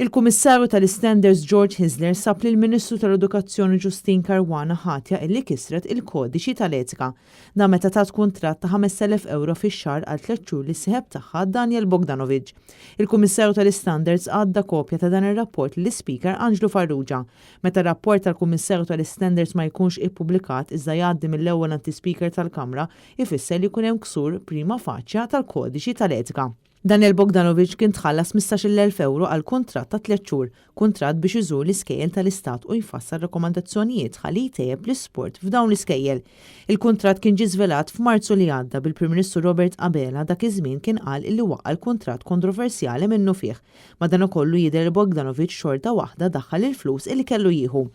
Il-Kummissarju tal-Istandards George Hyzler sab lill-Ministru tal-Edukazzjoni Justyne Caruana ħatja illi kisret il-kodiċi tal-etika. Dan meta tat kuntratt ta' 5,000 ewro fix-xahar għal tlett xhur lis-sieħeb tagħha Daniel Bogdanovic. Il-Kummissarju tal-Istandards għadda kopja ta' dan ir-rapport lill-Ispeaker Anġlu Farrugia. Meta rapport tal-Kummissarju tal-Istandards ma jkunx ippubblikat iżda jgħaddi mill-ewwel għand l-Ispeaker tal-Kamra, ifisser li jkun hemm ksur prima facie tal-kodiċi tal-etika. Daniel Bogdanovic kien tħallas 15,000 ewro għal kuntratt ta' tlett xhur, kuntratt biex iżur l-iskejjel tal-Istat u jfassal rakkomandazzjonijiet ħalli jtejjeb l-isport f'dawn l-iskejjel. Il-kuntratt kien ġie żvelat f'Marzu li għadda bil-Prim Ministru Robert Abela dak iż-żmien kien qal illi waqqa' l-kuntratt kontroversjali minnufih. Madankollu jidher li Bogdanovic xorta waħda daħħal il-flus illi kellu jieħu.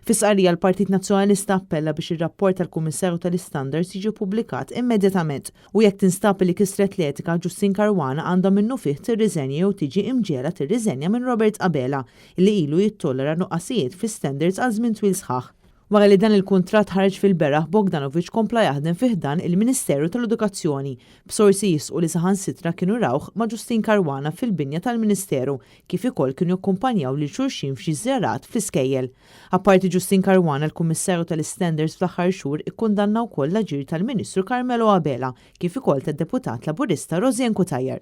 Fi stqarrija l-Partit Nazzjonalista appella biex ir-rapport tal-Kummissarju tal-Istandards jiġi ppubblikat immedjatament U jekk tinstab li kisret l-etika, Justyne Caruana għandha minnufih tirriżenja jew tiġi imġiegħla tirriżenja minn Robert Abela, li ilu jittollera nuqqasijiet fl-istandards għal żmien twil sħaħ. Wara li dan il-kuntratt ħareġ fil-beraħ, Bogdanovic kompla jaħdem fi ħdan il-Ministeru tal-Edukazzjoni, b'sorsi jisqu li saħansitra kienu rawh ma' Justyne Caruana fil-binja tal-Ministeru, kif ikoll kienu jakkumpanjaw lil xulxin f'xi żjarat fl-iskejjel. Apparti Justyne Caruana, l-Kummissarju tal-Istandards fl-aħħar xhur ikkundanna wkoll l-aġir tal-Ministru Carmelo Abela kif ukoll tad-Deputat Laburista Rosianne Cutajar.